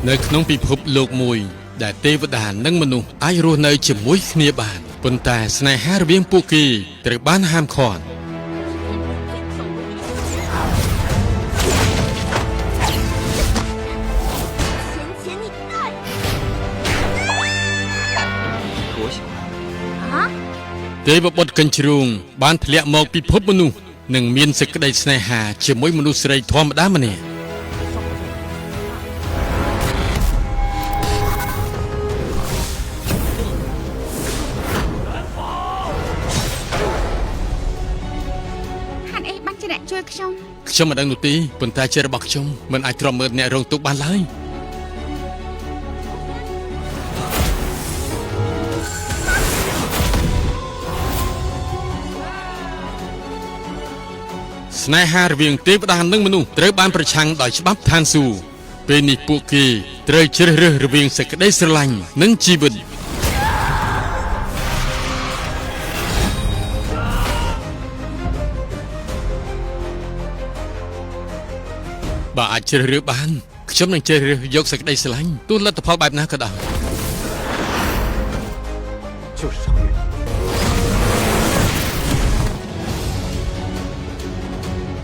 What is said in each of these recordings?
នៅក្នុងពិភពលោកមួយ ដែលទេវតានិងមនុស្សអាចរស់នៅជាមួយគ្នាបានប៉ុន្តែស្នេហារវាងពួកគេត្រូវបានហាមឃាត់ 浅浅你大我喜欢。 啊！ ទេវបុត្រកញ្ជ្រូងបានធ្លាក់មកពិភពមនុស្សនិងមានសេចក្តីស្នេហាជាមួយមនុស្សស្រីធម្មតាម្នាក់ ហេតុអីបានជាអ្នកជួយខ្ញុំ ខ្ញុំមិនដឹងនោះទេប៉ុន្តែជារបស់ខ្ញុំមិនអាចទ្រាំមើលអ្នករងទុក្ខបានឡើយស្នេហារវាងទេវតានិងមនុស្សត្រូវបានប្រឆាំងដោយច្បាប់ឋានសួគ៌ពេលនេះពួកគេត្រូវជ្រើសរើសរវាងសេចក្តីស្រឡាញ់និងជីវិត បើអាចជ្រើសរើសបានខ្ញុំនឹងជ្រើសរើសយកសេចក្តីស្រឡាញ់ទោះលទ្ធផលបែបណាក៏ដោយ 就是常月。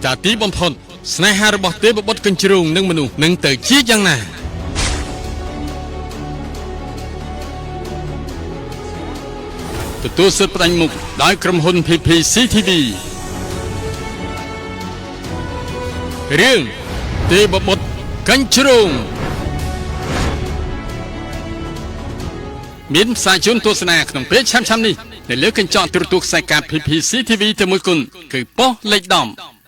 តាទីបំផុតស្នេហារបស់ទេវបុត្រកញ្ជ្រោងនិងមនុស្សនឹងទៅជាយ៉ាងណាទទួលសិទ្ធិផ្ដាច់មុខដោយក្រុមហ៊ុន PPCTV រឿងទេវបុត្រកញ្ជ្រោងមានផ្សាយជូនទស្សនាក្នុងពេលឆាប់ៗនេះនៅលើកញ្ចក់ទូរទស្សន៍ខ្សែកាប PPCTV តែមួយគត់គឺប៉ុស្តិ៍លេខ10។